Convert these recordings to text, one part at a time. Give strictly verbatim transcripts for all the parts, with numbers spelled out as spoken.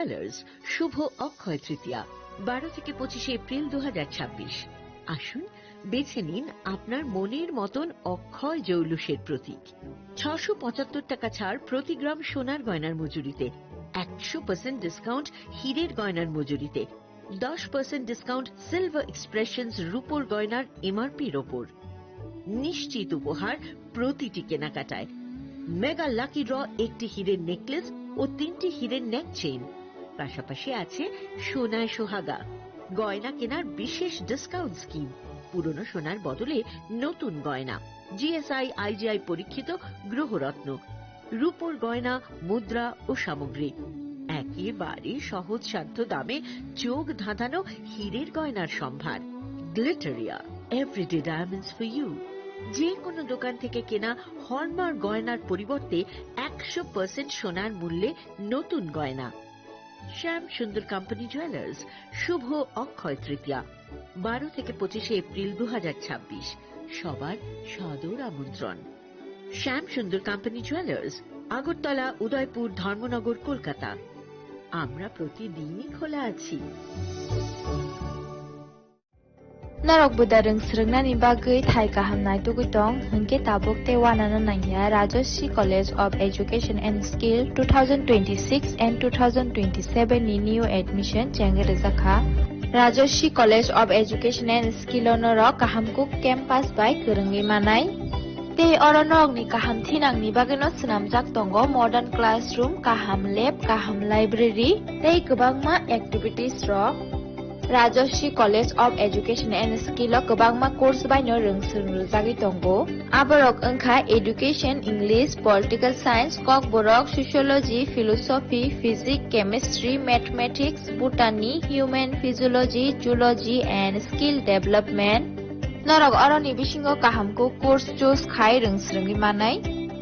জুয়েলার্স, শুভ অক্ষয় তৃতীয়া, বারো থেকে পঁচিশে এপ্রিল দু হাজার ছাব্বিশ। আসুন, বেছে নিন আপনার মনের মতন অক্ষয় জৌলুসের প্রতীক। ছশো পঁচাত্তর টাকা ছাড় প্রতি গ্রাম সোনার গয়নার মজুরিতে, একশো পার্সেন্ট ডিসকাউন্ট হীরের গয়নার মজুরিতে, দশ পার্সেন্ট ডিসকাউন্ট সিলভার এক্সপ্রেশনস রূপোর গয়নার এমআরপির ওপর। নিশ্চিত উপহার প্রতিটি কেনাকাটায়। মেগা লাকি ড্র, একটি হীরের নেকলেস ও তিনটি হীরের নেক চেইন। পাশাপাশি আছে সোনায় সোহাগা, গয়না কেনার বিশেষ ডিসকাউন্ট স্কিম, পুরনো সোনার বদলে নতুন গয়না, জিএসআই আইজিআই পরীক্ষিত গ্রহরত্ন, রূপোর গয়না, মুদ্রা ও সামগ্রী। একেবারে সহজ সাধ্য দামে চোখ ধাঁধানো হীরের গয়নার সম্ভার। Glitteria, everyday diamonds for you. যে কোনো দোকান থেকে কেনা হলমার্ক গয়নার পরিবর্তে একশো পার্সেন্ট সোনার মূল্যে নতুন গয়না। শ্যাম সুন্দর কোম্পানি জুয়েলার্স, শুভ অক্ষয় তৃতীয়া, বারো থেকে পঁচিশে এপ্রিল দু হাজার ছাব্বিশ। সবার সাদর আমন্ত্রণ। শ্যাম সুন্দর কোম্পানি জুয়েলার্স, আগরতলা, উদয়পুর, ধর্মনগর, কলকাতা। আমরা প্রতিদিনই খোলা আছি। Norok bwdai rwng swrwngnani bagwi thai kaham naitugwi tong, hwnkhe tabuk tei uanano nangya Rajashree College of Education and Skill two thousand twenty-six and two thousand twenty-seven ni new admission chengwi rwjakha. Rajashree College of Education and Skill o norok kaham kuk campus bai kwrwngwi manai. Tei oro norokni kaham thinangni bagwino swnamjak tongo modern classroom, kaham lab, kaham library tei kwbangma activities rok. Rajashree College of Education and Skill o kwbangma course baino rwng swrwng rwjagwi tongo. Aborok wngkha Education, English, Political Science, Kokborok, Sociology, Philosophy, Physics, Chemistry, Mathematics, Botany, Human Physiology, Zoology and Skill Development. Norok oroni bisingo kaham kuk course choose khai rwng swrwngwi manai.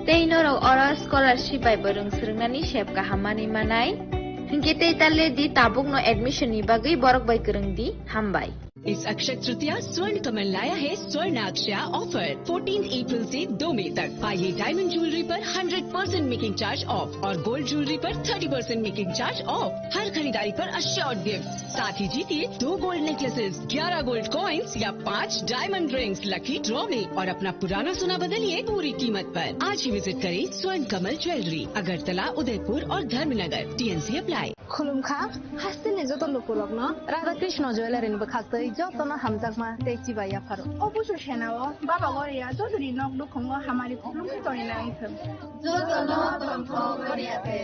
Tei norok oro scholarship bai bo rwng swrwngnani sep kaham manwi manai. Hinkhe tei ta le di, tabukno admission ni bagwi borok bai kwrwng di. Hambai. इस अक्षय तृतीया स्वर्ण कमल लाया है स्वर्ण अक्षया offer, fourteen April से दो मई तक। पाइए डायमंड ज्वेलरी पर hundred percent making charge off और गोल्ड ज्वेलरी पर thirty percent making charge off. हर खरीदारी पर अश्योर्ड गिफ्ट, साथ ही जीतिए दो गोल्ड नेकलेसेस, ग्यारह गोल्ड कॉइंस या पाँच डायमंड रिंग्स लकी ड्रॉ में और अपना पुराना सोना बदलिए पूरी कीमत पर। आज ही विजिट करें स्वर्ण कमल ज्वेलरी, अगरतला, उदयपुर और Dharmanagar. TNC apply. Khulumkha, hasteni joto lukurokno Radha Krishna Jewellery ni bwkhaktwi jotono hamjakma tei chibai yapharo. O busu senao Baba Goria jotoni nok nukhungo hamari khulumkha tongwi nai thwng. Jotono tongthok Goria te.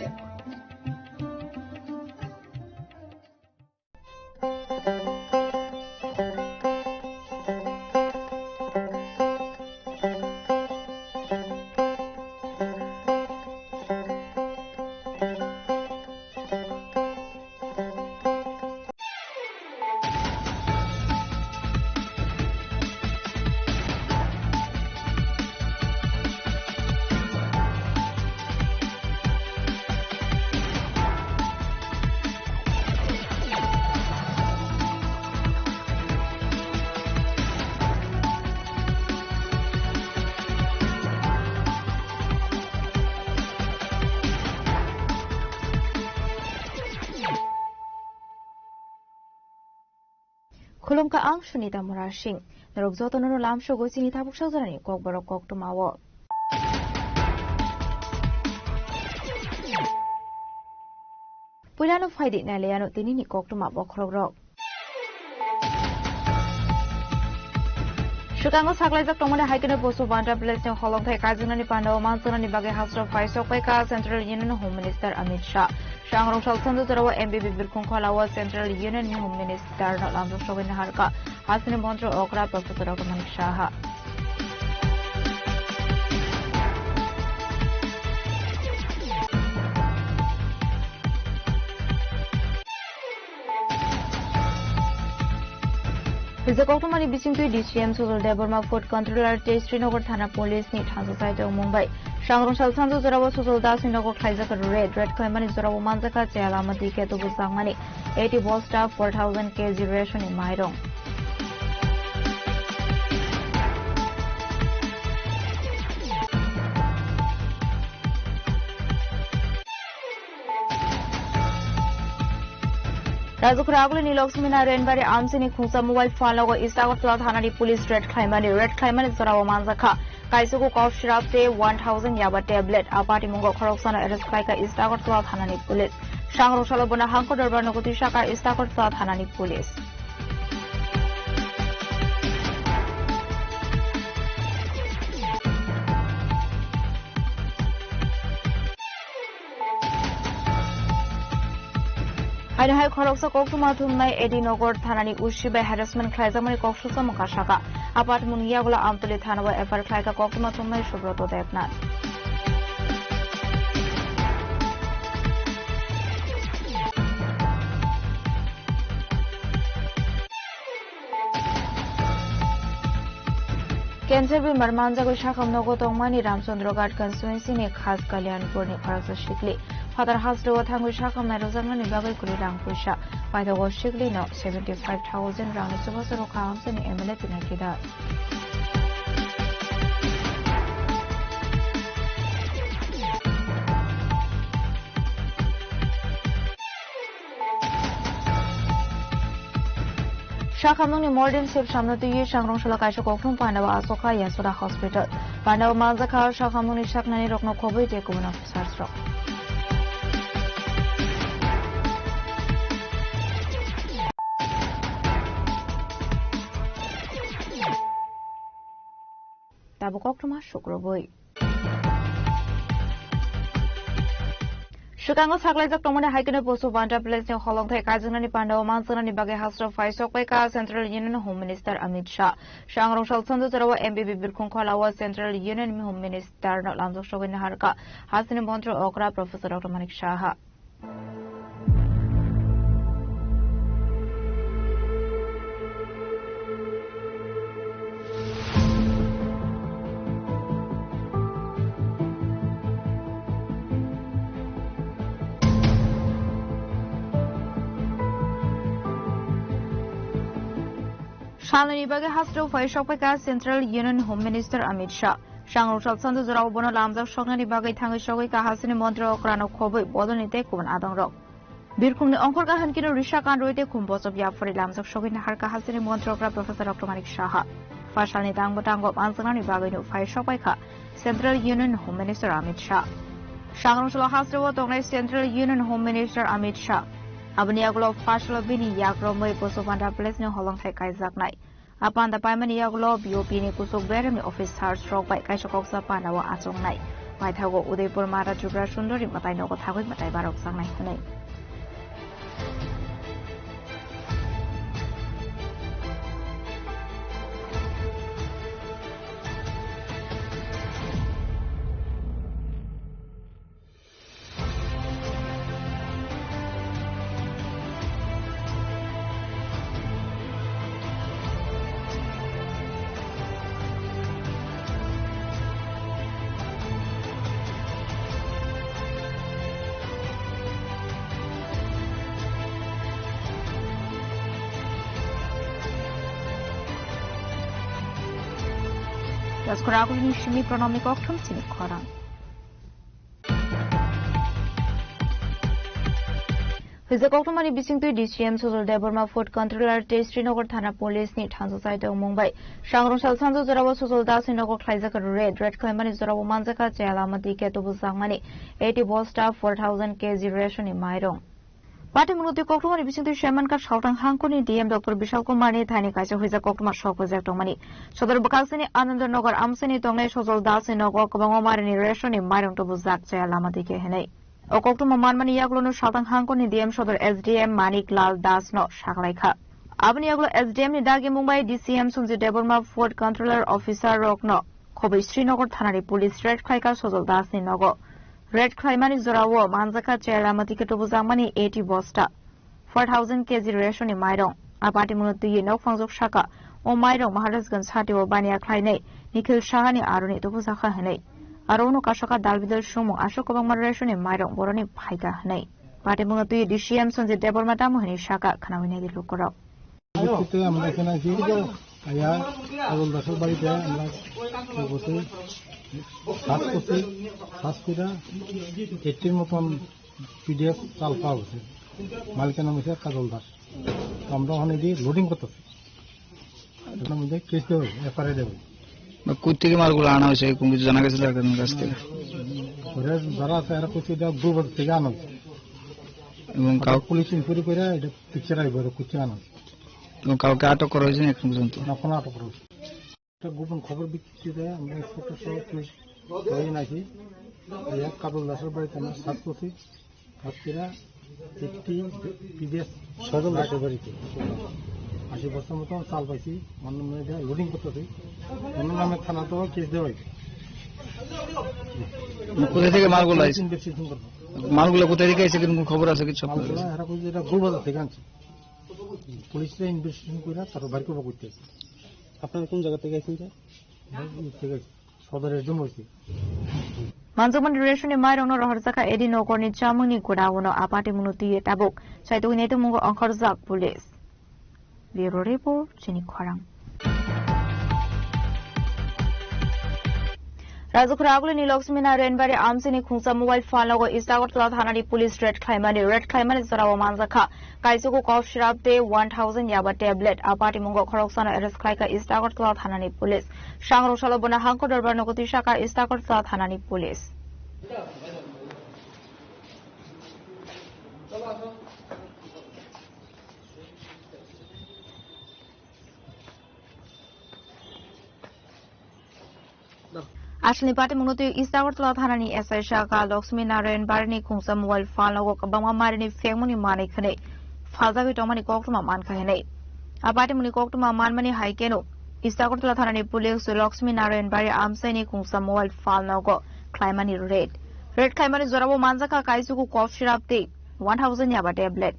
Khulumkha, ang Sunita Murasing. Norok jotono no lamsogo chini tabuk sajorani kokborok koktwmao. Puilano phaidi nailaiano tinini koktwma bokhorokrok. Swkango saklaijak tongmani hai kheno Bosu Banta village ni holongthai kaijaknani pandao manjaknani bagwi hasro phai sokpaikha Central Union Home Minister Amit Shah. Sangrong salsanjo jorao M B B Birkhung Khola o Central Union ni Home Minister no lamjak sogwi naharkha. Hasteni montri okra Professor Doctor Manik Saha. Rijak koktwmani bisingtwi D C M Sujal Debbarma, Food Controller tei Srinagar Thana Police ni thansa sai tongmung bai. Sangrong salsanjo jorao Sujal Das ni nogo khlaijak raid, raid khlaimani jorao manjakha chaya lama twi keto bwchangmani eighty bosta four thousand K G ration ni mairong. Rajakhura Agulini Lakshmi Narayan Bari amchini khungsa mobile phone logo East Agartala thanani police raid khlaimani, raid khlaimani jorao manjakha kaisoko cough syrup tei one thousand yaba tablet. A patimungo khoroksano arrest khlaikha East Agartala thanani police. Sangrong salo bono hangko dorbar nogo twisakha East Agartala thanani police. Haino hai khoroksa koktwma thumnai A D Nagar thanani O C bai harassment khlaijakmani kok sujamung kasaka. A patmungni yagulo Amtoli thanao F I R khlaika koktwma thumnai Subroto Debnath. Cancer bemar manjagwi sakham nogo tongmani Ramchandra Ghat constituency ni Khas Kalyanpur ni khoroksa sikli phatar hasteo thangwi sakham nairojaknani bagwi kwrwi rang puisa. Paithago sikli no seventy five thousand rang ni chubachu rokha amchini M L A Pinaki Das. Sakhamnungni Mordin Sep samno twiwi Sangrong salo kaisa koktwma pandao achukha Yashoda Hospital. Pandao manjakha sakhamnungni saknani rokno khobwi tei kubun officers rok. Tabuk koktwma sukrubwi. Swkango saklaijak tongmani hai kheno Poso Banta Palace ni holongthai kaijaknani pandao manjaknani bagwi hasteo phai sokpai ka Central Union Home Minister Amit Shah. Sangrong sal sanjajorao M B B birkhung kholao Central Union Home Minister no lamjak sogwi naharka hasteni montri okra Professor Doctor Manik Saha. Salnwini bagwi hasteo phai sokpai ka Central Union Home Minister Amit Shah. Sangrong sal sanjajorao bono lamjak soknani bagwi thangwi sogwi kahasini montri okrano khobwi bodolni tei kubun adongrok. Birkhungni ongkhor kaham kino risa kan rwi tei khum bochop yaphuri lamjak sogwi nahar kahasini montri okra Professor Doctor Manik Saha. Phasalni tangbo tango manjaknani bagwino phai sokpai kha Central Union Home Minister Amit Shah. Sangrong salo hasteo tongnai Central Union Home Minister Amit Shah. Aboni yagulo phasalo bini yak romwi Poso Banta Palace ni holongthai kaijaknai. A panda paimani yagulo B O P ni kusuk beremni officers rok bai kaisa koksa pandao achuknai. Paithago Udaipur Mata Tripura Sundori mwtai nogo thagwi mwtai barokjaknai hwnwi. Yaskora agulini simi pronomni kokthum sini khorang. Hwija koktwmani bisingtwi D C M Sujal Debbarma, Food Controller tei Srinagar Thana Police ni thansa chai tongmung bai Sangrong sal sanjajorao Sujal Das ni nogo khlaijak raid, raid khlaimani jorao manjakha chaya lama tike tubujakmani eighty bosta four thousand K G ration ni mairung. Patimungno twi koktwmani bisingtwi Saimankar Saltang Hangkoni D M Doctor Bishal Kumar ni thani kaisa hwijak koktwma sok hwijak tongmani. Sodor bwkhaksini Ananda Nagar amsini tongnai Sojol Das ni nogo kwbangma marini ration ni mairung tubujak chaya lama tike hinwi. O koktwma manmani yagulono Saltang Hangkoni D M Sodor S D M Manik Lal Das no saklaikha. Aboni yagulo S D M ni dagi mungbai D C M Sanjay Debbarma, Food Controller Officer rokno khobwi Srinagar thanani police raid khlaikha Sojol Das ni nogo. Raid khlaimani jorao manjakha chaya lama tike tubujakmani eighty bosta, four thousand K G ration ni mairung. A patimungno twiwi nok phangjak saka o mairung Maharajganj satio baniya khlainai Nikhil Saha ni aroni tubujakha hinwi. Aro uno kasaka dal bidal sumung aswk kwbangma ration ni mairung boroni phaikha hinwi. Patimungno twiwi D C M Sanjay Debbarma tamo hinwi saka khnawi naidi lukurok. ভিত্তিতে আমরা এখানে আছি। আয়া আবুল দাসের বাড়িতে আমরা বসে সার্চ করছি, সার্চ করে এইটির মতন পিডিএফ চাল পাওয়া গেছে। মালিকের নাম হচ্ছে কাজল দাস। তো আমরা ওখানে দিয়ে লোডিং করতেছি। এটার মধ্যে কেস দেবো, এফআইআর দেবো। না, কোথা থেকে মালগুলো আনা হয়েছে, কোনো কিছু জানা গেছে তাদের কাছ থেকে? ওরা যারা আছে, এরা কোথায় এটা গ্রুপ থেকে আনা হয়েছে। এবং কাউ- পুলিশ ইনকোয়ারি করে এটা পিকচার আইবো, এটা কোথায় আনা হয়েছে। এবং কাউকে আটক করা হয়েছে না এখন পর্যন্ত? না, কোনো আটক করা হয়েছে। একটা গোপন খবর ভিত্তিতে আমরা ইন্সপেক্টর সহ পুলিশ বাহিনী আছি। এই এক কাজল দাসের বাড়িতে আমরা সার্চ করছি। সার্চ করে একটি পিডিএস সজল দাসের বাড়িতে আশি বস্তার মতো চাল পাইছি। অন্য নামে এটা লোডিং করতেছি। অন্য নামে থানা তো কেস দেওয়া হয়েছে। মানে কোথা থেকে মালগুলো আইছে? ইনভেস্টিগেশন করবো। মালগুলো কোথা থেকে আইছে, কিরকম খবর আছে কিছু আপনার মালগুলো কাছে? এরা কইছে এটা গোবাজার থেকে আনছে। পুলিশরা ইনভেস্টিগেশন করে তারপর বাইর করবো করতে। আপনারা কোন জায়গা থেকে আইছেন, স্যার? ঠিক আছে, সদর একদম হয়েছে। Manjukmani reshoni mairokno rohorjakha Edi Nogorni chamungni gurao no apati mungno twiwi tabuk chaitugwi naitukmungo ongkhorjak police. Bureau report, chini khorang. Rajakhor Agulini Lakshmi Narayan Bari amchaini khungsa mobile phone logo East Agartala thanani police raid khlaimani, raid khlaimani jorao manjakha kaisuku cough syrup tei one thousand yaba tablet. Apati mungo khoroksano arrest khlaikha East Agartala thanani police. Sangrok salo bono hangko dorbar nogo twisakha East Agartala thanani police. Aswlni patimungno twi East Agartala thanani S I saka Lakshmi Narayan Barini khungsa mobile phone logo kwbangma marini phengmani manwi khwnwi phaljagwi tongmani koktwma mankha hinwi. A patimungni koktwma manmani hai kheno East Agartala thanani police Lakshmi Narayan Bari amchaini khungsa mobile phone logo khlaimani raid. Raid khlaimani jorao manjakha kaisuku cough syrup tei one thousand yaba tablet.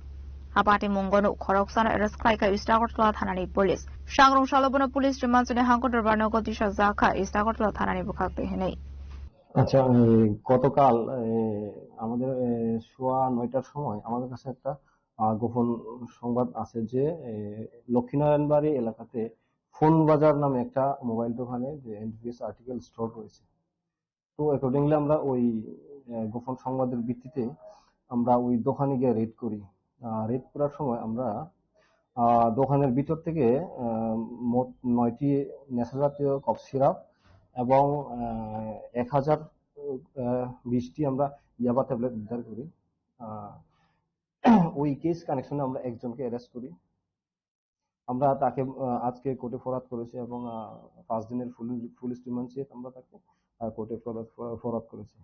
A patimungno khoroksano arrest khlaikha East Agartala thanani police. Sangrong salo bono police remand soni hangko dorbar nogo twisajakha East Agartala thanani bwkhak twi hinwi. আচ্ছা, এই গতকাল, এ, আমাদের, এ, সোয়া নয়টার সময় আমাদের কাছে একটা, আ, গোপন সংবাদ আছে যে, এ, লক্ষ্মীনারায়ণ বাড়ি এলাকাতে ফোন বাজার নামে একটা মোবাইল দোকানে যে এনডিপিএস আর্টিকেল স্টোর রয়েছে। তো অ্যাকর্ডিংলি আমরা ওই, আহ, গোপন সংবাদের ভিত্তিতে আমরা ওই দোকানে গিয়ে রেড করি। আহ, রেড করার সময় আমরা, আহ, দোকানের ভিতর থেকে, আহ, মোট নয়টি নেশা জাতীয় কফ সিরাপ এবং, আহ, এক হাজার, আহ, বিশটি আমরা ইয়াবা ট্যাবলেট উদ্ধার করি। আহ, ওই কেস কানেকশনে আমরা একজনকে অ্যারেস্ট করি। আমরা তাকে, আহ, আজকে কোর্টে ফরওয়ার্ড করেছি এবং, আহ, পাঁচ দিনের ফুল, ফুল রিমান্ড চেয়ে আমরা তাকে, আহ, কোর্টে ফরওয়ার্ড, ফরওয়ার্ড করেছি।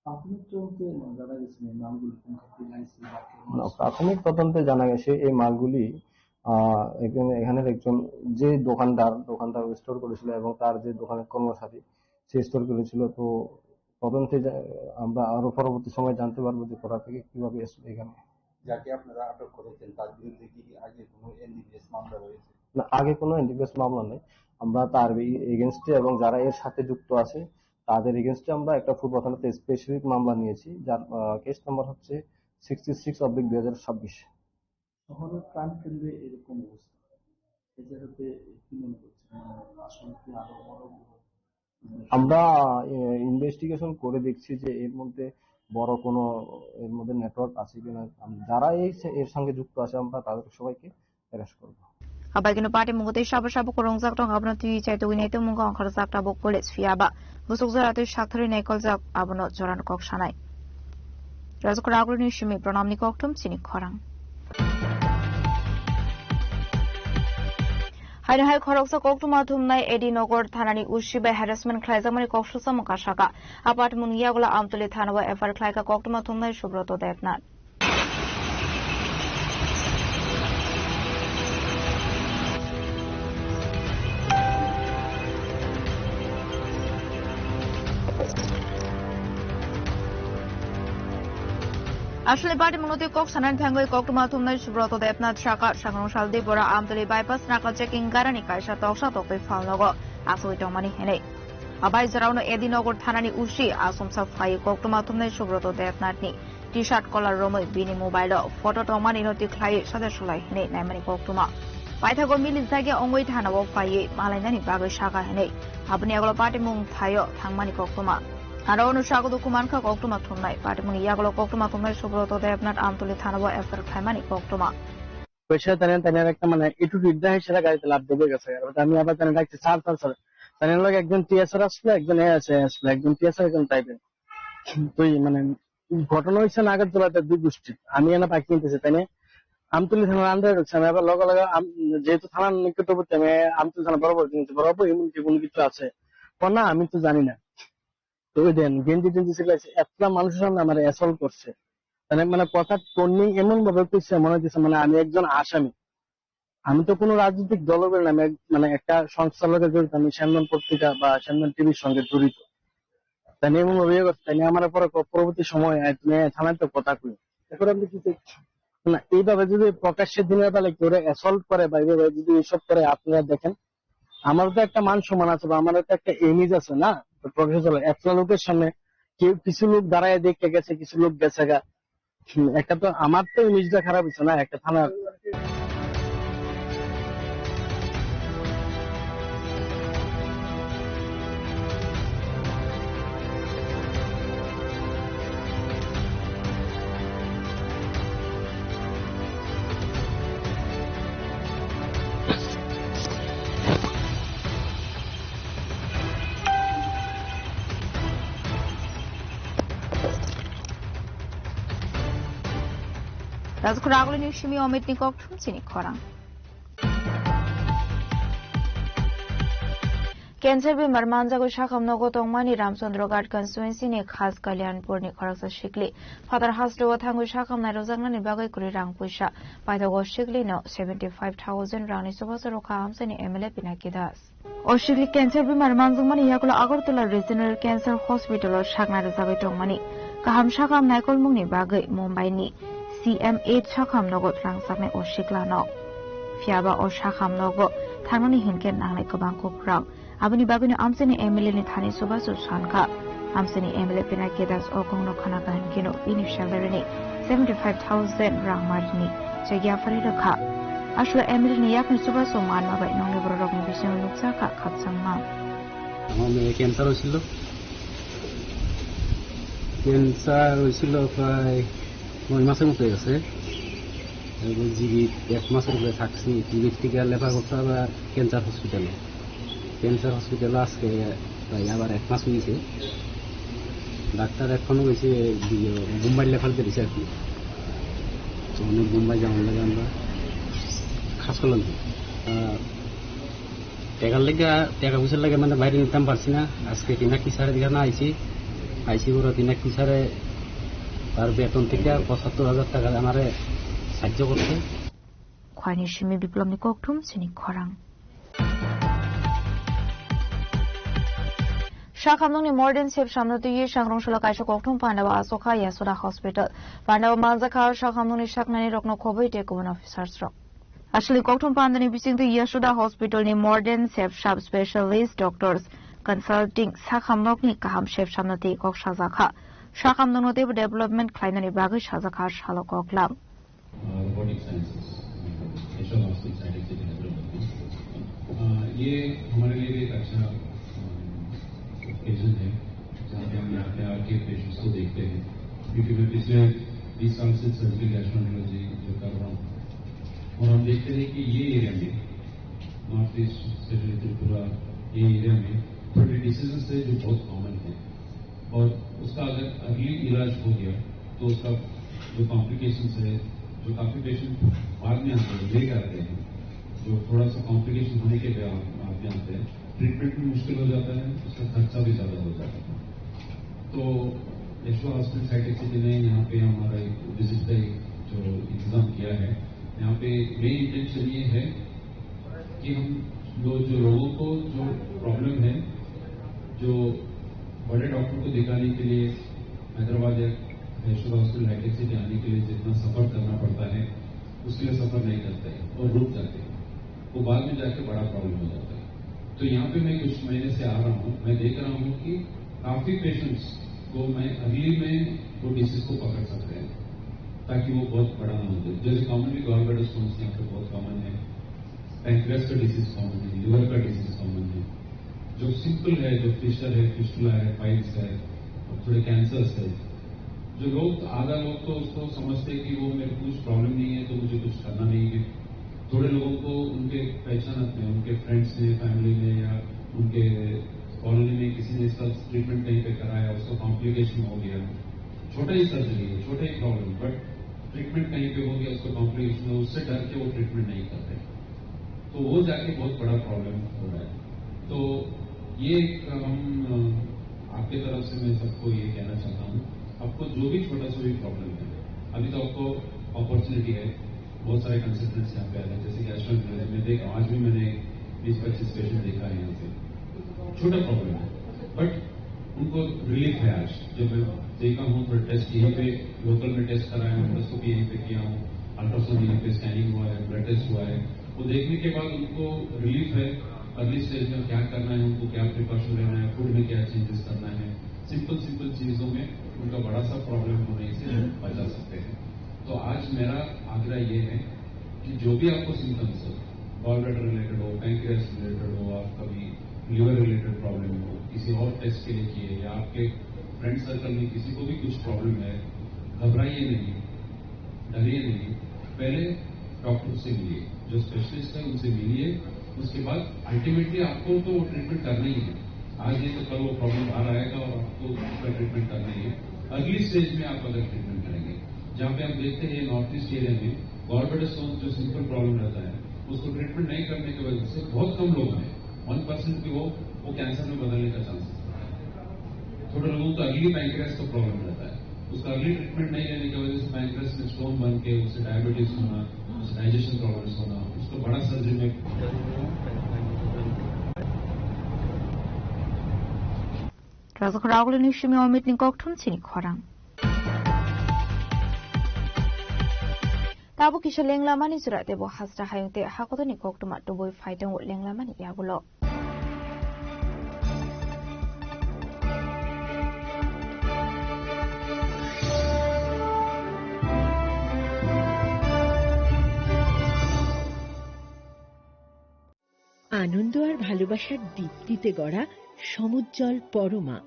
প্রাথমিক তদন্তে জানা গেছে এই মালগুলি কোন খাতে আইছে বা কেমন না, আছে? প্রাথমিক তদন্তে জানা গেছে এই মালগুলি, আহ, একজন, এখানের একজন যে দোকানদার, দোকানদার স্টোর করেছিল এবং তার যে দোকানের কর্মচারী, সে স্টোর করেছিল। তো তদন্তে যা-, আমরা আরো পরবর্তী সময় জানতে পারবো যে কোথা থেকে কিভাবে এসলো এখানে। যাকে আপনারা আটক করেছেন, তার বিরুদ্ধে কি আগে কোনো এনডিপিএস মামলা রয়েছে? না, আগে কোনো এনডিপিএস মামলা নেই। আমরা তার এগেইনস্টে এবং যারা এর সাথে যুক্ত আছে, তাদের এগেইনস্টে আমরা একটা পূর্ব থানাতে স্পেসিফিক মামলা নিয়েছি, যার, আহ, কেস নাম্বার হচ্ছে সিক্সটি সিক্স অবলিক দুই হাজার ছাব্বিশ। শহরের প্রাণকেন্দ্রে এরকম অবস্থা, এ জায়গাতে কি মনে করছেন? মানে, আসলে কি আরো বড় আমরা, এ, ইনভেস্টিগেশন করে দেখছি যে এর মধ্যে বড় কোনো, এর মধ্যে নেটওয়ার্ক আছে কিনা। আম-, যারা এই সে-, এর সঙ্গে যুক্ত আছে, আমরা তাদের সবাইকে অ্যারেস্ট করব। Abai keno party mungo tei sabo sabo kwrwngjak tong, abono twi chai tugwi nai tongmungo ongkhorjak tabuk police phiya ba bwswk jora twi sakthorwi naikoljak, abono jorano kok sanai. Rajakhor Agulini simi Pranamni kokthum chini khorang. Haino hai khoroksa koktwma thumnai Edi Nogor thanani O C bai harassment khlaijakmani kok susamung kasaka. Apat mung yagulo Amtoli thanao F I R khlaika koktwma thumnai Subroto Debnath. Aswlni party mungno twi kok sanani thangwi koktwma thumnai Subroto Debnath saka, sangrong sal Dibora Amtoli bypass naka checking garani kaisa toksa toktwi phalnogo asugwi tongmani hinwi. Abai jorao no Edi Nogor thanani O C asumsa phai koktwma thumnai Subroto Debnathni T-shirt collar romwi bini mobile o photo tongmani no tikhlai saja sulai hinwi naimani koktwma. Paithago milijak ya ongwi thanao phaiwi malainani bagwi saka hinwi. Aboni agolo party mung thaio thangmani koktwma. Aro ono sago dukhu mankha koktwma thumnai. Patimungni yagulo koktwma thumnai Subroto Debnath Amtuli thanao F I R khlaimani koktwma. Pwisa tane tane ekta mane itu ridda hai sera gari lab debe gese. Aro ami abar tane dakti sir, sir, sir. Tane log ekjon T S R aslo, ekjon A S I aslo, ekjon T S R, ekjon type. Tui mane ঘটনা হয়েছে নাগারজোড়াতে দুই গোষ্ঠী। আমি এনে পাখি নিতেছি, তাই না? আমতলি থানার আন্ডারে ঢুকছে। আমি আবার লগে লগে আম-, যেহেতু থানার নিকটবর্তী, আমি আমতলি থানা বরাবর চিনছি, বরাবর এমন কি কোনো কিছু আছে। ও না, আমি তো জানি না। তো ওই দেন গেঞ্জি টেঞ্জি ছিঁড়ে আছে, এতটা মানুষের সামনে আমার অ্যাসল্ট করছে। মানে, মানে কথা টোনিং এমন ভাবে করছে, মনে হচ্ছে মানে আমি একজন আসামি। আমি তো কোনো রাজনৈতিক দলও করি না, আমি এক-, মানে একটা সংস্থার লগে জড়িত, আমি সেন্দন পত্রিকা বা সেন্দন টিভির সঙ্গে জড়িত। তাই নিয়ে এমন ভাবে ইয়ে করছে, তাই নিয়ে আমার পরে ক-, পরবর্তী সময়, আহ, তুমি থানায় তো কথা কই। এখন আপনি কি চাইছেন? না, এইভাবে যদি প্রকাশ্যে দিনের বেলা কেউ অ্যাসল্ট করে বা এইভাবে যদি এইসব করে আপনারা দেখেন, আমারও তো একটা মান সম্মান আছে বা আমারও তো একটা ইমেজ আছে না? তো প্রফেশনাল একটা লোকের সামনে কেউ, কিছু লোক দাঁড়ায় দেখে গেছে, কিছু লোক গেছে গা। হুম, একটা তো আমার তো ইমেজটা খারাপ হচ্ছে না একটা থানার। Rajkhor agulini simi Omitni kokthum chini khorang. Cancer bemar manjagwi sakham nogo tongmani Ramchandra Ghat constituency ni Khas Kalyanpur ni khoroksa sikli phatar hasteo thangwi sakham nairojaknani bagwi kwrwi rang puisa paithago. Sikli no seventy five thousand rang ni chubachu rwkha amchaini M L A Pinaki Das. O sikli cancer bemar manjakmani yagulo Agartala Regional Cancer Hospital o sakna rwjagwi tongmani kaham sakham naikolmungni bagwi Mumbai ni C M H sakham nogo rangchaknai o siklano. Phiyaba o sakham nogo thangnani hinkhe nangnai kwbang kukrang. Aboni bagwino amchaini M L A ni thani chubachu sankha. Amchaini M L A Pinaki Das o kongno khna kaham kheno bini salary ni seventy five thousand rang marini chegi aphari rwkha. Aswk M L A ni yakni chubachu manma bai nongni bororokni bisingo nukjakha khakchangma. আমার মেয়ে ক্যান্সার হয়েছিল। ক্যান্সার হয়েছিল প্রায় নয় মাসের মতো হয়ে গেছে। এবং জিবি এক মাসের উপরে থাকছি। জিবির থেকে রেফার করতে হবে ক্যান্সার হসপিটালে। ক্যান্সার হসপিটালে আজকে প্রায় আবার এক মাস হয়েছে। ডাক্তার এখনো হয়েছে বোম্বাই রেফার দিয়েছে আর কি। তো অনেক বোম্বাই যাওয়ার লাগে আমরা খাস করলাম কি। আহ, টেকার লেগে, টেকা পয়সার লেগে মানে বাইরে নিতাম পারছি না। আজকে তিন লাখ তিরিশ হাজার দিকে না আইছি, আইছি বড় তিন লাখ তিরিশ হাজারে তার বেতন থেকে পঁচাত্তর হাজার টাকা আমারে সাহায্য করছে। Khwlaini simi Biplobni kokthum chini khorang. Sakhamnungni Morden sep samno twiwi sangrong solo kaisa kokthum pandao asokha Yashoda Hospital. Pandao manjakha sakhamnungni saknani rokno khobwi tei kubun officers rok. Aswkni kokthum pandani bisingtwi Yashoda Hospital ni Morden sep sub specialist doctors consulting sakhamnokni kaham sep samno twi kok sajakha. Sakhamnungno teibo development khlainani bagwi sajakha salo koklam. Robotic Sciences, Yashoda Hospital, Scientific City, Hyderabad. अ, ये हमारे लिए भी एक अच्छा, अ, ओकेजन है, जहाँ पे हम यहाँ पे आके पेशेंट्स को देखते हैं, क्योंकि मैं पिछले बीस साल से सर्जिकल गैस्ट्रोएंटरोलॉजी जो कर रहा हूँ, और हम देखते हैं कि ये एरिया में, नॉर्थ ईस्ट, स्पेशली त्रिपुरा, ये एरिया में थोड़े डिसीजेस है जो बहुत कॉमन है। और उसका अगर अर्ली इलाज हो गया तो उसका जो कॉम्प्लिकेशंस है, जो काफ़ी पेशेंट बाद में आते हैं, लेट आते हैं, जो थोड़ा सा कॉम्प्लिकेशन होने के बाद बाद में आते हैं, ट्रीटमेंट भी मुश्किल हो जाता है, उसका खर्चा भी ज़्यादा हो जाता है। तो यशोदा हॉस्पिटल साइड सिटी ने यहाँ पे हमारा एक विजिट का एक जो इंतज़ाम किया है, यहाँ पे मेन इंटेंशन ये है कि हम जो, जो लोगों को जो प्रॉब्लम है, जो बड़े डॉक्टर को दिखाने के लिए हैदराबाद या यशोदा हॉस्पिटल हाईटेक सिटी आने के लिए जितना सफ़र करना पड़ता है, उसके लिए सफ़र नहीं करते हैं और रुक जाते हैं, वो बाद में जाके बड़ा प्रॉब्लम हो जाता है। तो यहाँ पे मैं कुछ महीने से आ रहा हूँ, मैं देख रहा हूँ कि काफ़ी पेशेंट्स को मैं अर्ली में वो डिसीज को पकड़ सकते हैं, ताकि वो बहुत बड़ा ना हो जाए। जैसे कॉमनली गॉल ब्लैडर स्टोन्स यहाँ पे बहुत कॉमन है, पैंक्रियास का डिजीज कॉमन है, लिवर का डिजीज कॉमन है। जो सिंपल है, जो फिशर है, फिस्टुला है, पाइल्स है, थोड़े कैंसर से, जो लोग, आधा लोग तो उसको समझते हैं कि वो मेरे को कुछ प्रॉब्लम नहीं है, तो मुझे कुछ करना नहीं है। थोड़े लोगों को उनके पहचान में, उनके फ्रेंड्स ने, फैमिली में या उनके कॉलोनी में किसी ने इसका ट्रीटमेंट कहीं पे कराया, उसको कॉम्प्लिकेशन हो गया, छोटा ही सर्जरी है, छोटा ही प्रॉब्लम, बट ट्रीटमेंट कहीं पे हो गया, उसको कॉम्प्लिकेशन हो, उससे डर के वो ट्रीटमेंट नहीं करते। तो वो जाके बहुत बड़ा प्रॉब्लम हो रहा है। तो ये एक हम, अ, आपके तरफ से मैं सबको ये कहना चाहता हूँ, आपको जो भी छोटा सा भी प्रॉब्लम है, अभी तो आपको अपॉर्चुनिटी है, बहुत सारे कंसल्टेंट्स यहाँ पे आ रहे हैं, जैसे कि अश्विन, मैं देख रहा हूँ, आज भी मैंने बीस पच्चीस पेशेंट देखा है यहाँ से। छोटा प्रॉब्लम है, बट उनको रिलीफ है। आज जब मैं देखा हूँ, थोड़ा टेस्ट यहीं पे लोकल में टेस्ट कराया हूँ, एंडोस्कोपी यहीं पे किया हूँ, अल्ट्रासाउंड यहीं पे, स्कैनिंग हुआ है, ब्लड टेस्ट हुआ है, वो देखने के बाद उनको रिलीफ है। अर्ली स्टेज में क्या करना है, उनको क्या प्रिकॉशन लेना है, फूड में क्या चेंजेस करना है, सिंपल सिंपल चीज़ों में उनका बड़ा सा प्रॉब्लम होने से बचा सकते हैं। तो आज मेरा आग्रह ये है कि जो भी आपको सिम्टम्स हो, गॉल ब्लैडर रिलेटेड हो, पैंक्रियास रिलेटेड हो, आप कभी लिवर रिलेटेड प्रॉब्लम हो, किसी और टेस्ट के लिए किए, या आपके फ्रेंड सर्कल में किसी को भी कुछ प्रॉब्लम है, घबराइए नहीं, डरिए नहीं। पहले डॉक्टर से मिलिए, जो स्पेशलिस्ट है उनसे मिलिए। उसके बाद अल्टीमेटली आपको तो वो ट्रीटमेंट करना ही है। आज नहीं तो कल वो प्रॉब्लम बाहर आएगा और आपको उसका ट्रीटमेंट करना ही है। अर्ली स्टेज में आप अगर ट्रीटमेंट करेंगे, जहाँ पे हम देखते हैं नॉर्थ ईस्ट एरिया में गॉल ब्लैडर स्टोन जो सिंपल प्रॉब्लम रहता है, उसको ट्रीटमेंट नहीं करने की वजह से बहुत कम लोग हैं, वन परसेंट भी हो, वो कैंसर में बदलने का चांसेस रहता है। थोड़े लोगों को अर्ली पैंक्रियास का प्रॉब्लम रहता है, उसका अर्ली ट्रीटमेंट नहीं लेने की वजह से पैंक्रियास में स्टोन बन के उसे डायबिटीज होना, उसे डाइजेशन प्रॉब्लम्स होना, उसको बड़ा सर्जरी में Raghav Raghavani simi Amit ni kokthum chini khorang. Tabuk kisa lenglamani jora tebo hasra hayung te hakotorni koktwma tubui phai tongo lenglamani yagulo. আনন্দ আর ভালোবাসার দীপ্তিতে গড়া সমুজ্জ্বল পরমা,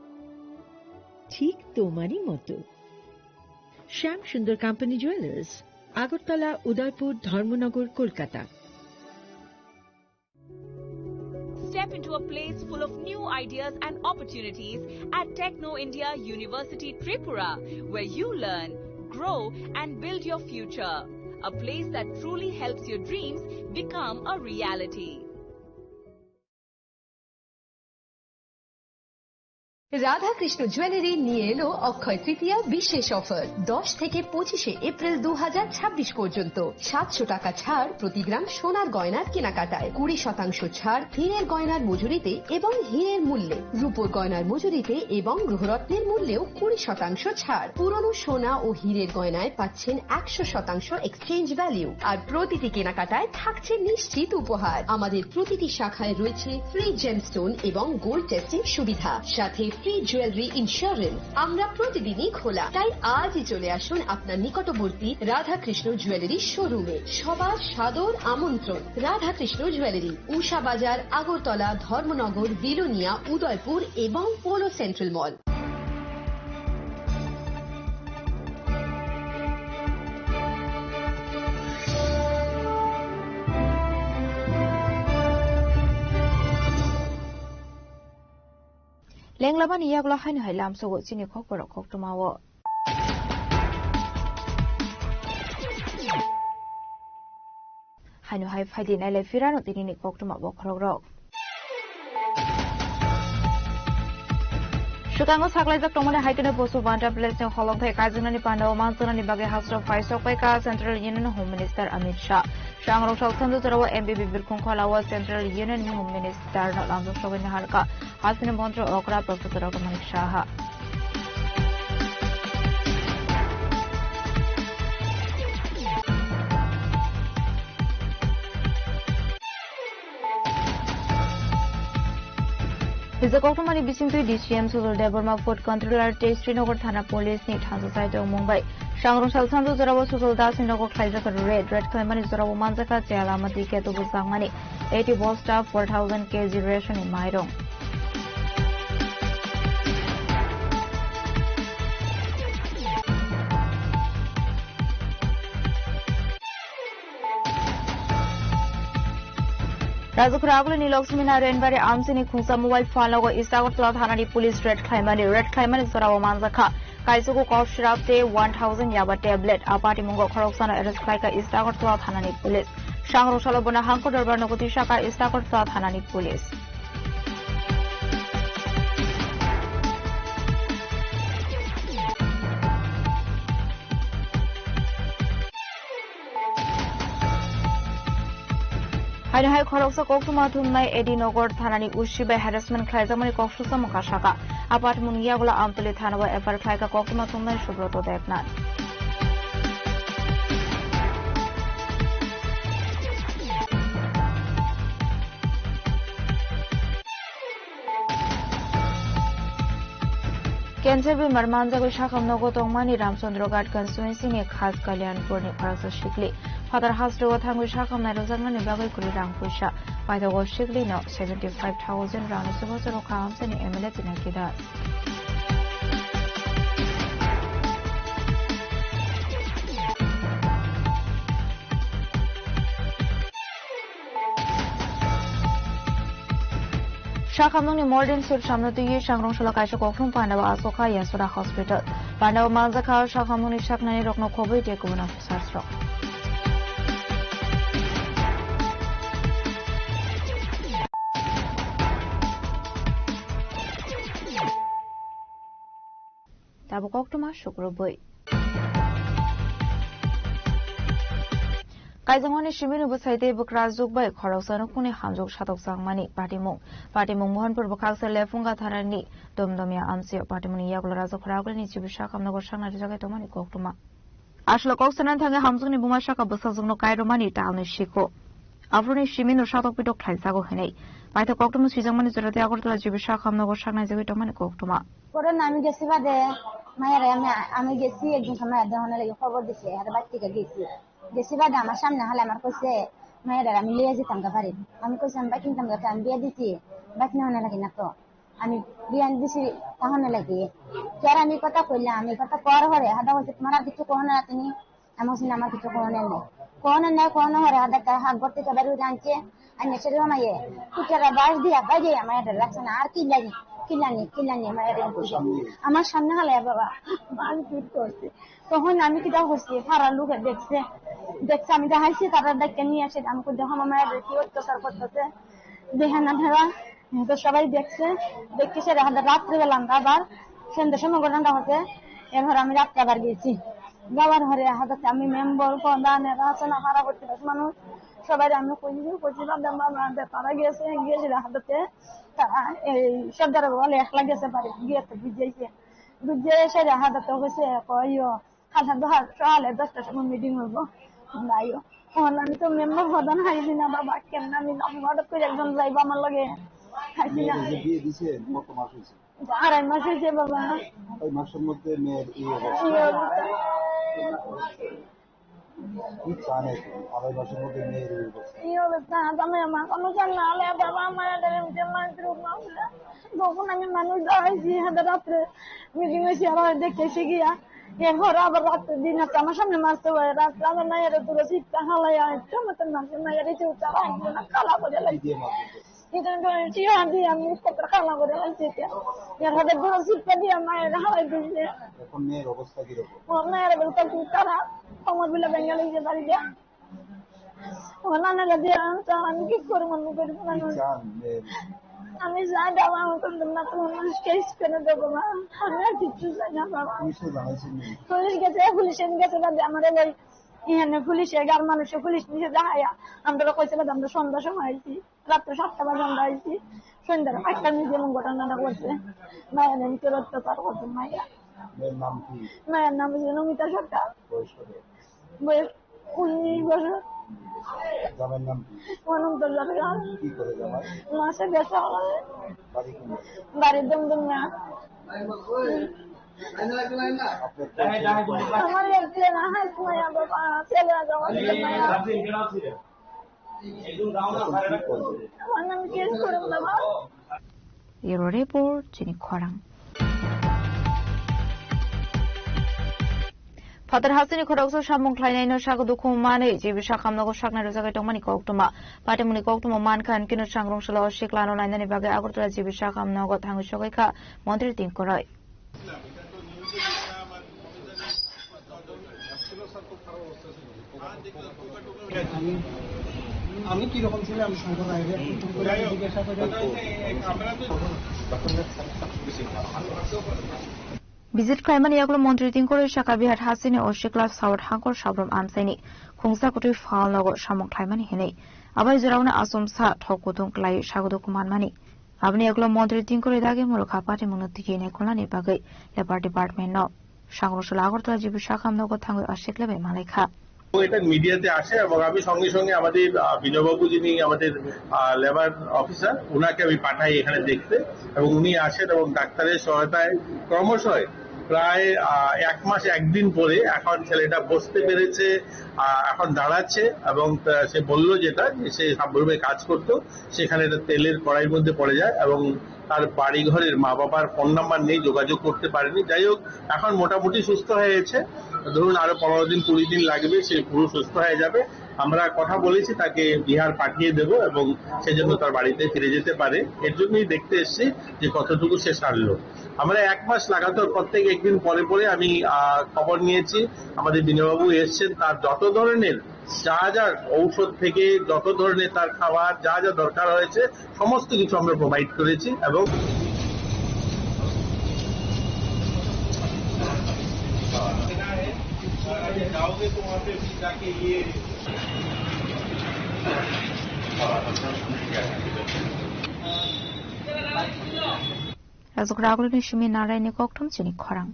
ঠিক তোমারই মতো। শ্যাম সুন্দর কোম্পানি জুয়েলার্স, আগরতলা, উদয়পুর, ধর্মনগর, Kolkata. Step into a place full of new ideas and opportunities at Techno India University Tripura, where you learn, grow, and build your future. A place that truly helps your dreams become a reality. Radhakrishna jewellery নিয়ে এলো অক্ষয় তৃতীয়া বিশেষ অফার। দশ থেকে পঁচিশে এপ্রিল দু হাজার ছাব্বিশ পর্যন্ত সাতশো টাকা ছাড় প্রতি গ্রাম সোনার গয়নার কেনাকাটায়, কুড়ি শতাংশ ছাড় হীরের গয়নার মজুরিতে এবং হীরের মূল্যে, রূপোর গয়নার মজুরিতে এবং গ্রহরত্নের মূল্যেও কুড়ি শতাংশ ছাড়। পুরনো সোনা ও হীরের গয়নায় পাচ্ছেন একশো শতাংশ এক্সচেঞ্জ ভ্যালু, আর প্রতিটি কেনাকাটায় থাকছে নিশ্চিত উপহার। আমাদের প্রতিটি শাখায় রয়েছে ফ্রি জেমস্টোন এবং গোল্ড টেস্টিং সুবিধা, সাথে ফ্রি জুয়েলারি ইন্স্যুরেন্স। আমরা প্রতিদিনই খোলা, তাই আজই চলে আসুন আপনার নিকটবর্তী রাধাকৃষ্ণ জুয়েলারি শোরুমে। সবার সাদর আমন্ত্রণ। রাধাকৃষ্ণ জুয়েলারি, উষা বাজার, আগরতলা, ধর্মনগর, বিলোনিয়া, উদয়পুর এবং polo central mall. Lenglamani yagulo haino hai lamsogo chini kokborok koktwmao. Haino hai phaidi nailai phirano tinini koktwma bokhorokrok. Swkango saklaijak tongmani haitino Poso Banta Village ni holongthai kaijaknani pandao manjaknani bagwi hasro phai sokpai ka Central Union Home Minister Amit Shah. Sangrok salsanjo jorao M P B birkhung kholao Central Union ni Home Minister no lamjak sogwi naharka. Hasteni montri okra Professor Manik Saha. Hijak koktwmani bisingtwi D C M Sujal Debbarma, Food Controller tei Srinagar Thana Police ni thansa saitok mung bai. Sangrong sal sanjo jorao Sujal Das ni nogo khlaijak raid. Raid khlaimani jorao manjakha chaya lama twi keto bwjakmani eighty bosta four thousand K G ration ni mairong. Rajakhura Agulini Lakshmi Narayan Bari amchini khungsa mobile phone logo East Agartala thanani police raid khlaimani, raid khlaimani jorao manjakha kaisugo cough syrup tei one thousand yaba tablet. A patimungo khoroksano arrest khlaikha East Agartala thanani police. Sangrok salo bono hangko dorbar nogo tisaka East Agartala thanani police. Haino hai khoroksa koktwma thumnai A D Nagar thanani usi bai harassment khlaijakmani kok susamung kasaka. A patmung yagulo Amtali thana o F I R khlaika koktwma thumnai Subroto Debnath. Cancer bemar manjagwi sakham nogo tongmani Ramchandra Ghat constituency ni Khas Kalyanpur ni khoroksa sikli phatar hasteo thangwi sakham nairojaknani bagwi kwrwi rang puisa. Paithago sikli no seventy five thousand rang ni chubachu rokha amchani M L A Pinaki Das. Sakhamnokni Modern Sir samno twiwi sangrong salo kaisa koktwma pandao asokha Yasura Hospital. Pandao manjakha sakhamnokni saknani rokno khobwi tei kubun officers rok. Tabuk koktwma sukrubwi. Kaijangmani simino bwsai tei bwkrajwk bai khoroksa nukhungni hamjwk satokjakmani patimung. Patimung Mohanpur bwkhaksa Lephunga thanani Domdomya amchio. Patimungni yagulo Rajakhura Agulini chibwi sakhamnogo sakna rijagwi tongmani koktwma. Aswk kok sanani thangwi hamjwkni buma saka bwsajwkno kairwmani talni siko. Aphuruni simino satok pitok khlaijago hinwi. Paithak koktwma swijakmani jora tei Agartala chibwi sakhamnogo sakna rijagwi tongmani koktwma. Pore na ami gesi bade, mayare ami, ami gesi ekdin khe mayar de hone lagi khobor dise, aro bachika gesi. Gesi bade amar samne hale amar koise, mayare ami liye ji tangka pari. Ami koise ami bachika tangka, ami biya disi, bachina hone lagi na to. Ami biya disi ta hone lagi. Kyar ami kota koila, ami kota kor hore, hada hoise tumara kichu kohona tini. Amo sini ama kichu kono nai. Kono nai, kono hore hada ta hak gorti ke baru janche. Anya seri ma ye. Kuchara bas dia, bas dia, ma ya da laksana. Ar ki lani, ki lani, ki lani, ma ya da kuchu. Amar samne hale baba. Ban tut korse. Tohon ami kita korse. Hara luge dekse. Dekse ami da haise tara dekke niye ase. Amku deho ma ya da ki ottachar kortase. Deha na dhara. তো সবাই দেখছে, দেখে সেরে হাতে রাত্রিবেলা আমরা আবার সন্ধ্যার সময় ঘটনাটা হচ্ছে। এরপর আমি রাত্রে আবার গেছি, যাওয়ার পরে হাতে আমি মেম্বার, প্রধান, এরা আছে না, পাড়া প্রতিবেশী মানুষ, সবাই আমি কইছি, কইছি, বাবা, বাবা, তারা গেছে, গিয়ে সেরে হাতে তারা এই সর্দার বলে একলা গেছে পারে, গিয়ে তো বুঝাইছে, বুঝে সেরে হাতে হয়েছে, কইও, হাজার দশ, সকালে দশটার সময় মিটিং হইব, আমরা আইও। তখন আমি তো মেম্বার প্রধান হাইছি না বাবা, কেমন আমি হঠাৎ করে একজন যাইবো আমার লগে, হাইছি না। মেয়ের যে বিয়ে দিছে, কত মাস হয়েছে? আড়াই মাস হয়েছে বাবা। আড়াই মাসের মধ্যে মেয়ের এই অবস্থা। এই অবস্থা। কি চান এখন? আড়াই মাসের মধ্যে মেয়ের এই অবস্থা। এই অবস্থা, আমি আমার কোনো চান না হলে বাবা আমার একটা এমনি মায়ের রূপ না হলে, তখন আমি মানুষ দাঁড়াইছি, হাতে রাত্রে মিটিং হয়েছে, আবার দেখতেছি গিয়া। এরপর আবার রাত্রে দিন রাত আমার সামনে মারতে হয়। রাত্রে আমার মায়ের দূরে চিৎকার হালাই আর একটু মতন মারছে। মায়ের এই যে উচ্চারণ একদম কালা করে কি লাগছে। দিয়ে মারধর করছে? এটা তো টিয়া দিয়ে আমি কত কালা করে লাগছে এটা। এর হাতে দূরে চিৎকার দিয়ে মায়ের হালাই দিয়েছে। এখন মেয়ের অবস্থা কিরকম? আমার মায়ের বলতে খুব খারাপ। আমার বিলা বেঙ্গালি যে বাড়ি দেয়া। ওখানে আমি কি করবো, আমি গরিব কি মানুষ। চান মেয়ের? আমি চাই বাবা, আমার কোনো না কোনো মানুষ কেস করে দেবো মা। আমি আর কিচ্ছু চাই না বাবা। পুলিশে জানাইছেন নি? পুলিশ গেছে, পুলিশ এনে গেছে, বাদে আমার ওই এখানে পুলিশ, এগারো মানুষে পুলিশ নিচে দেখাইয়া আমরা কইছে, বাদে আমরা সন্ধ্যার সময় আইছি, রাত্রে সাতটা বাজে আমরা আইছি, সন্ধ্যার আটটার মধ্যে এমন ঘটনাটা ঘটছে। মায়ের এমন কেউ অত্যাচার করছে মায়ের। মেয়ের নাম কি? মায়ের নাম হচ্ছে নমিতা সরকার। বয়স কত? বয়স উনিশ বছর। জামাইয়ের নাম কি? অনন্ত সরকার। কি করে জামাই? মাসে ব্যবসা করে। বাড়ি কোন জায়গায়? বাড়ির দমদমিয়া। আপনার পরিচয়? আমার একজন আহাই মায়া বাবা, ছেলে আছে আমার মায়া। এখন কি করবে? আমার নাম কেস করুন বাবা। Bureau Report, Chini Khorang. Phatar hasteni khoroksa samung khlainaino sago dukhu manwi G B Sakham nogo saknai rwjagwi tongmani koktwma. Patimungni koktwma mankha, hinkhe no sangrong salo o siklano nainani bagwi Agartala G B Sakham nogo thangwi sogwi kha montri Tingkoroi. আমি কিরকম ছিলাম, শঙ্কর রায়রে এখন ফোন করে জিজ্ঞাসা করে। Visit khlaimani yagulo montri Tingkoroi sakha, Bihar hasteni o sikla South Hangkor Sabrom amchaini khungsa kutui phalnogo samung khlaimani hinwi. Abai joraono achomsa thok kutung klaiwi sago dukhu manmani. Aboni yagulo montri Tingkoroi dagi mulukha patimungno twiwi naikolnani bagwi Labour Department no. Sangrong salo Agartala G B Sakham nogo thangwi o sikla bai malaikha. এবং এটা মিডিয়াতে আসে এবং আমি সঙ্গে সঙ্গে আমাদের, আহ, বিনয়বাবু, যিনি আমাদের, আহ, লেবার অফিসার, ওনাকে আমি পাঠাই এখানে দেখতে এবং উনি আসেন এবং ডাক্তারের সহায়তায় ক্রমশই প্রায়, আহ, এক মাস একদিন পরে এখন ছেলেটা বসতে পেরেছে, আহ, এখন দাঁড়াচ্ছে এবং, আহ, সে বলল যেটা, যে সে সাবরুমে কাজ করতো, সেখানে একটা তেলের কড়াইর মধ্যে পড়ে যায় এবং তার বাড়িঘরের মা বাবার ফোন নাম্বার নেই, যোগাযোগ করতে পারেনি। যাই হোক, এখন মোটামুটি সুস্থ হয়ে গেছে। ধরুন, আরো পনেরো দিন, কুড়ি দিন লাগবে, সে পুরো সুস্থ হয়ে যাবে। আমরা কথা বলেছি, তাকে বিহার পাঠিয়ে দেব এবং সেজন্য তার বাড়িতে ফিরে যেতে পারে। এর জন্যই দেখতে এসেছি যে কতটুকু সে সারলো। আমরা এক মাস লাগাতার প্রত্যেক একদিন পরে পরে আমি, আহ, খবর নিয়েছি। আমাদের বিনয়বাবু এসছেন, তার যত ধরনের যা যা ঔষধ থেকে যত ধরনের তার খাবার যা যা দরকার হয়েছে, সমস্ত কিছু আমরা প্রোভাইড করেছি এবং Rajok Ragulni simi Naraini kokthum chini khorang.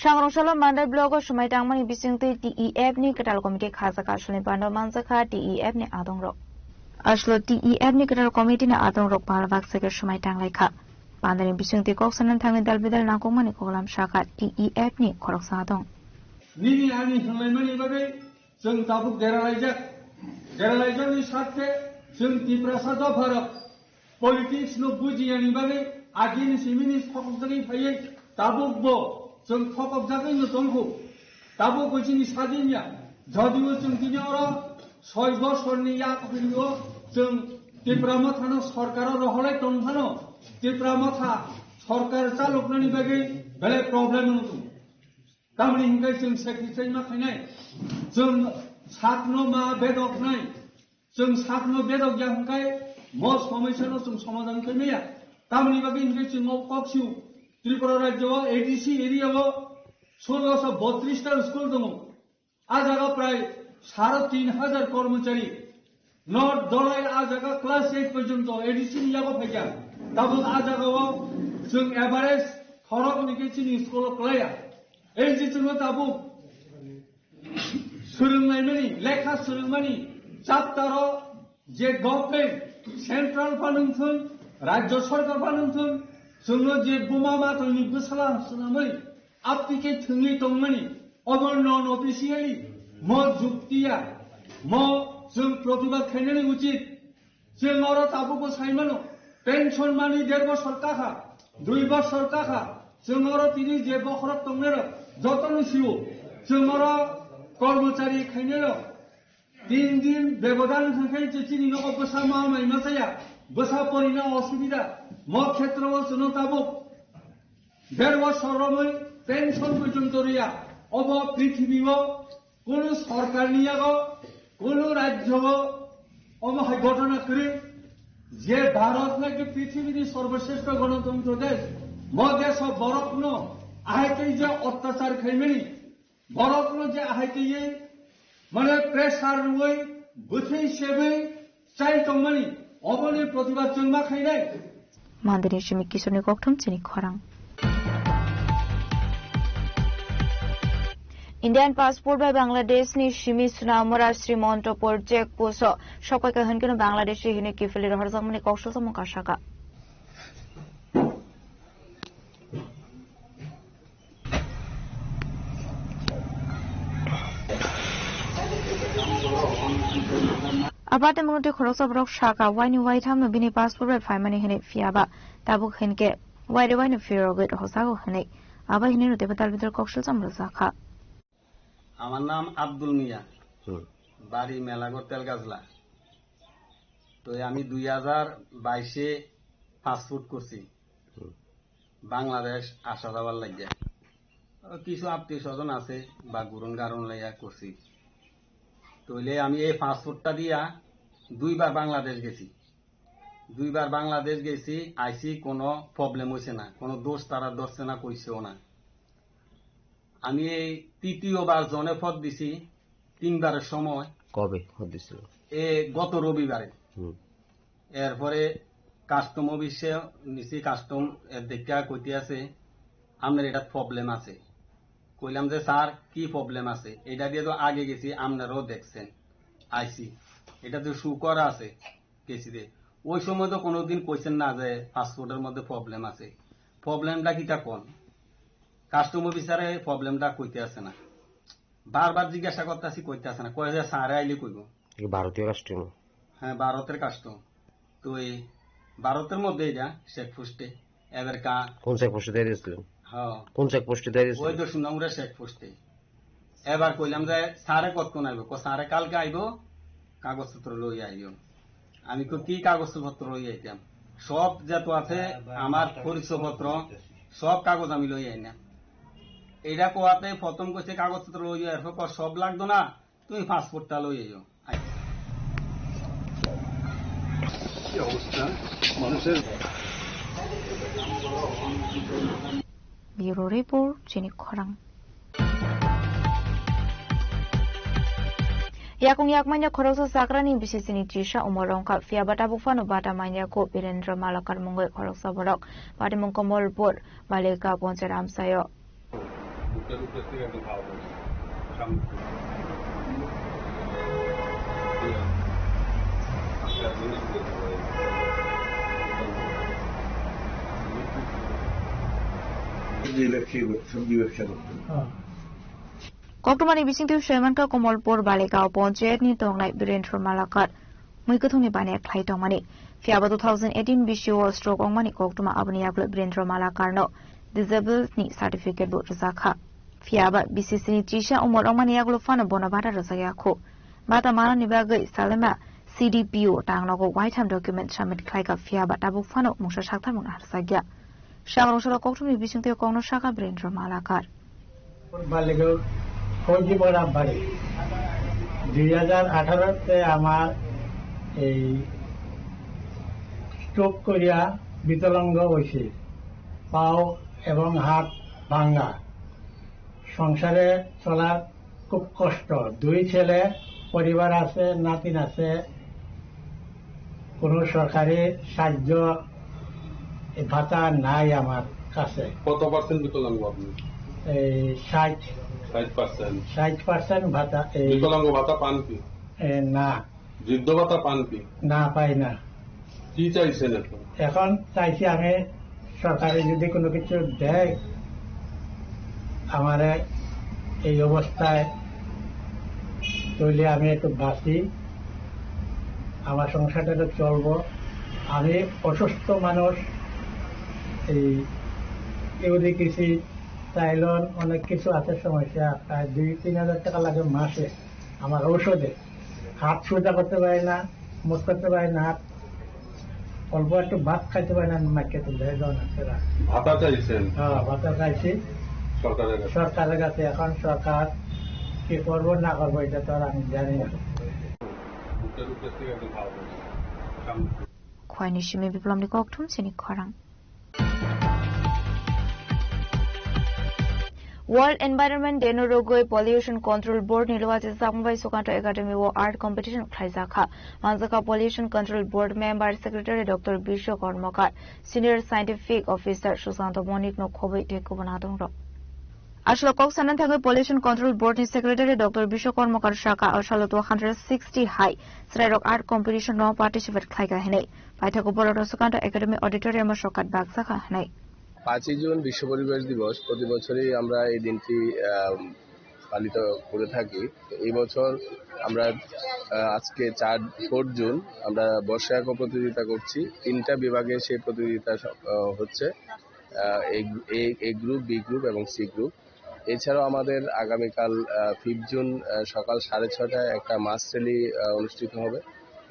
Sangrong salo Mandai block o swmai tangmani bisingtwi T E F ni kwtal committee khajak, aswlni pandao manjakha T E F ni adongrok. Aswlo T E F ni kwtal committee ni adongrok pal baksa khe swmai tanglaikha. Pandani bisingtwi kok sanani thangwi dal bidal nangkukmani koklam sakha T E F ni khoroksa adong. Nini ani hwnlaimani bagwi chwng tabuk deralaijak. Deralaijakni sakhe chwng Tiprasa dopharok politics no bujiyani bagwi agini simini sokjagwi phaiwi tabuk bo chwng thokokjagwi no tongkhu. Tabuk bo chini sadin ya, jodio chwng tini oro soi bosorni yak philio chwng Tipra Mothano sorkaro roholai tongphano Tipra Motha sorkar chaloknani bagwi belai problem wng tongo. Tamni hingke chwng sacrifice ma khainai, chwng sakno ma bedok nai, chwng sakno bedok ya hingkai mo somoisano chwng somadhan khaimaya. Tamni bagwi hingke chwng o kok siu Tripura rajyo o A D C area o sulosho botris ta school tongo. A jaga prai sare tin hajar kormochari. North Dolai a jaga class eight porjonto A D C ni yago phaikha. Tabuk a jaga o chwng average khorok ni khe chini school o klaiya. Ei je chwngno tabuk swrwnglaimani, lekha swrwngmani chapter o je government, central phanwng thun, rajyo sarkar phanwng thun, chwngno je buma matwini bwsala swnamwi aptike thwngwi tongmani, obo non officially mo juktiya, mo chwng protibad khainani uchit. Chwng oro tabukbo sai mano, pension mani der bosor kakha, dui bosor kakha, chwng oro tini je bokhorok tongnairok jotoni sio, chwng oro kormochari khainairok tin din bebodan hwnkhe je chini nogo bwsa ma mai ma chaya, bwsa porina osubida, mo khetro o chwngno tabuk der bosor romwi pension porjonto riya, obo prithibio Kunu sorkarni yago, kunu rajyogo omo hai ghotona kwrwi je Bharat naki prithibini sorboshreshto ganatantro desh, mo desho borokno ahai tei je otyachar khaimani, borokno je ahai tei mane pressure rwwi, bwthwi sebwi, Chai tongmani, oboni protibad chwng ma khainai. Mandini simi Kisorni kokthum chini khorang. Indian passport bai Bangladesh ni simi Sunamura Srimantapur check post o sokpaikha hwnkheno Bangladeshi hwnwi kiphilwi rohorjakmani kok salsa mungkha saka. Abate mungti khoroksa borok saka, waini waithamno bini passport bai phaimani hwnwi, phiya ba tabuk hinkhe waire waino phirogwi rohorjago hwnwi. Abo hinwi no teibo dal bidal kok silcham rwjakha. আমার নাম আব্দুল মিয়া, হুম। বাড়ি মেলাঘর তেলগাছলা। তো এই আমি দুই হাজার বাইশে পাসপোর্ট করছি হুম। বাংলাদেশ আসা যাওয়ার লাগিয়া। কিছু আত্মীয় স্বজন আছে বা গুরুন গারুন লইয়া করছি। তইলে আমি এই পাসপোর্টটা দিয়া দুইবার বাংলাদেশ গেছি। দুইবার বাংলাদেশ গেছি, আইছি, কোনো প্রবলেম হইছে না, কোনো দোষ তারা ধরছে না, কইছেও না। আমি এই তৃতীয়বার জনে পথ দিছি তিনবারের সময়। কবে পথ দিছিল? এ গত রবিবারে। হুম। এরপরে কাস্টম অফিসে নিছি, কাস্টম এর দেখা কইতে আছে, "আপনার এটা প্রবলেম আছে।" কইলাম যে, "স্যার, কি প্রবলেম আছে? এটা দিয়ে তো আগে গেছি, আপনারাও দেখছেন, আইছি, এটা তো শু করা আছে।" গেছি রে। ওই সময় তো কোনোদিন কইছেন না যে পাসপোর্টের মধ্যে প্রবলেম আছে। প্রবলেমটা কিটা কোন? কাস্টম অফিসারে প্রবলেমটা কইতে আছে না। বারবার জিজ্ঞাসা করতেছি, কইতে আছে না। কয় যে স্যারে আইলে কইব। এটা ভারতীয় কাস্টম? হ্যাঁ, ভারতের কাস্টম। তো এই ভারতের মধ্যে এটা চেকপোস্টে। এবার কা- কোন চেকপোস্টে দিয়ে দিয়েছিলেন? হ্যাঁ। কোন চেকপোস্টে দিয়ে দিয়েছিলেন? ওই দশ নম্বরের চেকপোস্টে। এবার কইলাম যে, "স্যারে কতক্ষণ আইব?" কো, "স্যারে কালকে আইব, কাগজপত্র লই আইও।" আমি কো, "কি কাগজপত্র লই আইতাম?" সব যত আছে, আমার পরিচয়পত্র, সব কাগজ আমি লই আই না। এটা কোয়াতে প্রথম কইছে, "কাগজপত্র লই আইও।" এরপর কয়, "সব লাগতো না, তুমি পাসপোর্টটা লই আইও।" আচ্ছা। কি অবস্থা মানুষের? Bureau Report, Chini Khorang. Yakung yakmanya khoroksa chakrani bisi chini tisa umor wngkha, phiya ba tabuk phano bata manya kho Birendra Malakar mungwi khoroksa borok. Patimung Komolpur, Balika Ponchar Amsayo. Koktwmani bisingtwi swimankha Komolpur Baligao Ponchayat ni tongnai Birendra Malakar mui kwthwngni baniya khlai tongmani. Phiya ba two thousand eighteen bisio stroke wngmani koktwma, aboni yagulo Birendra Malakar no disabled ni certificate bo rwjakha. Phiya ba B C C ni tisa umor wngmani yagulo phano bono bata rwjakya kho. Bata manani bagwi Salema C D P O tangnogo waitham document submit khlaikha, phiya ba tabuk phano mungsa sakthar mungna rwjakya. Sagrong salo koktwmni bisingtwi kokno sakha Birendra Malakar. Ballygunge ফৌজিপাড়া বাড়ি। দুই হাজার আঠারোতে আমার এই স্ট্রোক করিয়া বিকলাঙ্গ হয়েছে, পাও এবং হাত ভাঙ্গা। সংসারে চলার খুব কষ্ট। দুই ছেলে, পরিবার আছে, নাতিন আছে, কোনো সরকারি সাহায্য, এ, ভাতা নাই আমার কাছে। কত পার্সেন্ট বিকলাঙ্গ আপনি? এই ষাট। ষাট পার্সেন্ট। ষাট পার্সেন্ট ভাতা, এই বিকলাঙ্গ ভাতা পান কি? এ, না। বৃদ্ধ ভাতা পান কি? না, পাই না। কি চাইছেন এখন? এখন চাইছি আমি সরকারে যদি কোনো কিছু দেয়, আমারে এই অবস্থায়, তাহলে আমি একটু বাঁচি, আমার সংসারটা তো চলবো। আমি অসুস্থ মানুষ, এই ইউরিক অ্যাসিড, থাইরয়েড, অনেক কিছু আছে সমস্যা, প্রায় দুই তিন হাজার টাকা লাগে মাসে আমার ঔষধে। হাত সোজা করতে পারি না, মুখ করতে পারি না, অল্প একটু ভাত খাইতে পারি না, মাকে তো ধরে দেওয়া না সেটা। ভাতা চাইছেন? হ্যাঁ, ভাতা চাইছি সরকারের কাছে? সরকারের কাছে। এখন সরকার কি করবো না করবো, এটা তো আর আমি জানি না। বুকের উপর থেকে একটু ভাব হচ্ছে। সামনে। Khwaini simi biplomni kokthum chini khorang. World Environment Day no rwgwi Pollution Control Board ni luachi Chakmabai Sukanto Academy o art competition khlaijakha. Manjakha Pollution Control Board member secretary Doctor Biswa Karmakar, senior scientific officer Susanto Monik no khobwi tei kubun adongrok. Aswk kok sanani thangwi Pollution Control Board ni secretary Doctor Biswa Karmakar sakha, o salo two hundred sixty hai chwrairok art competition no participate khlaikha hinwi. Paithakgo borok no Sukanto Academy Auditorium o sokat bakjakha hinwi. পাঁচই জুন বিশ্ব পরিবেশ দিবস, প্রতি বছরই আমরা এই দিনটি, আহ, পালিত করে থাকি। তো এই বছর আমরা, আহ, আজকে চার, ফোর্থ জুন, আমরা বর্ষা আঁকো প্রতিযোগিতা করছি। তিনটা বিভাগে সেই প্রতিযোগিতা স-, আহ, হচ্ছে। আহ, এ, এ, এ গ্রুপ, বি গ্রুপ এবং সি গ্রুপ। এছাড়াও আমাদের আগামীকাল, আহ, ফিফথ জুন, আহ, সকাল সাড়ে ছটায় একটা মাস র্যালি, আহ, অনুষ্ঠিত হবে।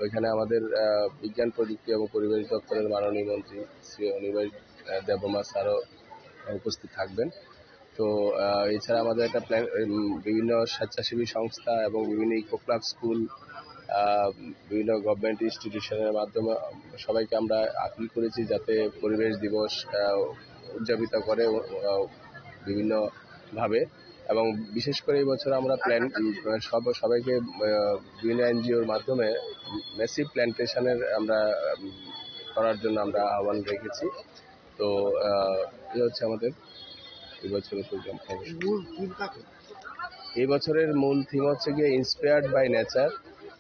ওইখানে আমাদের, আহ, বিজ্ঞান, প্রযুক্তি এবং পরিবেশ দপ্তরের মাননীয় মন্ত্রী শ্রী অনিমেষ, আহ, দেববর্মা স্যারও উপস্থিত থাকবেন। তো, আহ, এছাড়া আমাদের একটা প্ল্যান, উম, বিভিন্ন স্বেচ্ছাসেবী সংস্থা এবং বিভিন্ন ইকো ক্লাব, স্কুল, আহ, বিভিন্ন গভর্নমেন্ট ইনস্টিটিউশনের মাধ্যমে সবাইকে আমরা আপিল করেছি যাতে পরিবেশ দিবস, আহ, উদযাপিত করে, আহ, বিভিন্নভাবে। এবং বিশেষ করে এই বছর আমরা প্ল্যান, উম, সব, সবাইকে, আহ, বিভিন্ন এনজিওর মাধ্যমে ম্যাসিভ প্ল্যান্টেশনের আমরা, উম, করার জন্য আমরা আহ্বান রেখেছি। তো, আহ, এই হচ্ছে আমাদের এই বছরের প্রোগ্রাম। মূল থিমটা কি? এই বছরের মূল থিম হচ্ছে গিয়ে Inspired by Nature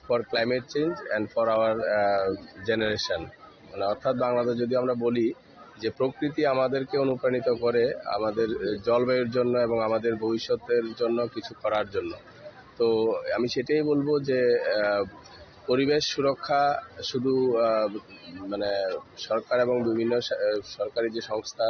for Climate Change and for Our, আহ, Generation। মানে, অর্থাৎ বাংলাতে যদি আমরা বলি যে প্রকৃতি আমাদেরকে অনুপ্রাণিত করে আমাদের, আহ, জলবায়ুর জন্য এবং আমাদের ভবিষ্যতের জন্য কিছু করার জন্য। তো আমি সেটাই বলবো যে, আহ, পরিবেশ সুরক্ষা শুধু, আহ, মানে, সরকার এবং বিভিন্ন সা-, আহ, সরকারি যে সংস্থা,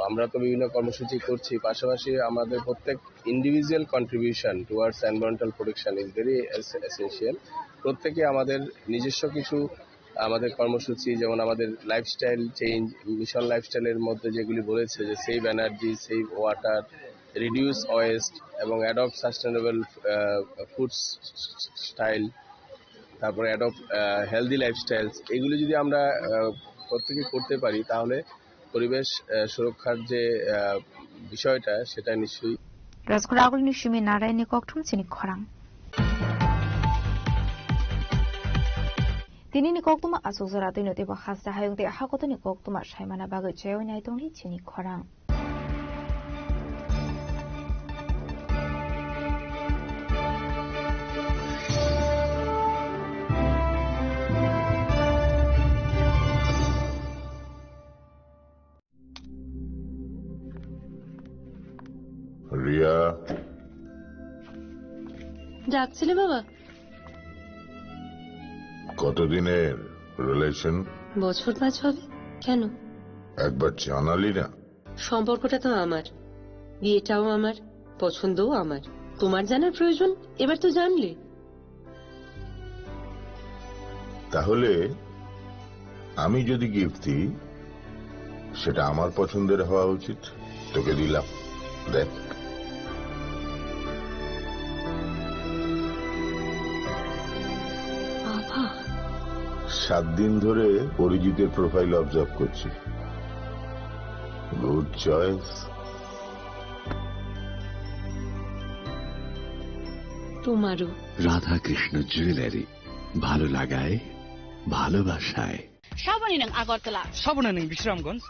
আমরা তো বিভিন্ন কর্মসূচি করছি, পাশাপাশি আমাদের প্রত্যেক individual contribution towards environmental protection is very es-, essential। প্রত্যেকে আমাদের নিজস্ব কিছু আমাদের কর্মসূচি, যেমন আমাদের লাইফস্টাইল চেঞ্জ, মিশন লাইফস্টাইলের মধ্যে যেগুলি বলেছে যে save energy, save water, reduce West এবং অ্যাডপ্ট সাস্টেনেবল, আহ, ফুড স্টাইল, তারপরে অ্যাডপ্ট, আহ, হেলদি লাইফস্টাইলস, এগুলি যদি আমরা, আহ, প্রত্যেকে করতে পারি, তাহলে পরিবেশ, আহ, সুরক্ষার যে, আহ, বিষয়টা, সেটা নিশ্চয়ই। Rajkhor agulni simi naraini kokthum chini khorang. Tinini koktuma aswk jora twino teibo hasta hayung tei hakotoni koktuma saimana bagwi chaywi naitongdi chini khorang. Riya. ডাকছিলে বাবা? কতদিনের রিলেশন? বছর পাঁচ হবে। কেন? একবার জানালি না। সম্পর্কটা তো আমার, বিয়েটাও আমার, পছন্দও আমার। তোমার জানার প্রয়োজন, এবার তো জানলে। তাহলে আমি যদি গিফট দিই, সেটা আমার পছন্দের হওয়া উচিত। তোকে দিলাম, দেখ। বাবা। সাত দিন ধরে অরিজিতের প্রোফাইল অবজার্ভ করছি। Good choice. তোমারও। রাধাকৃষ্ণ জুয়েলারি, ভালো লাগায় ভালোবাসায়। Saboni nwng Agartala. Saboni nwng Bisramganj.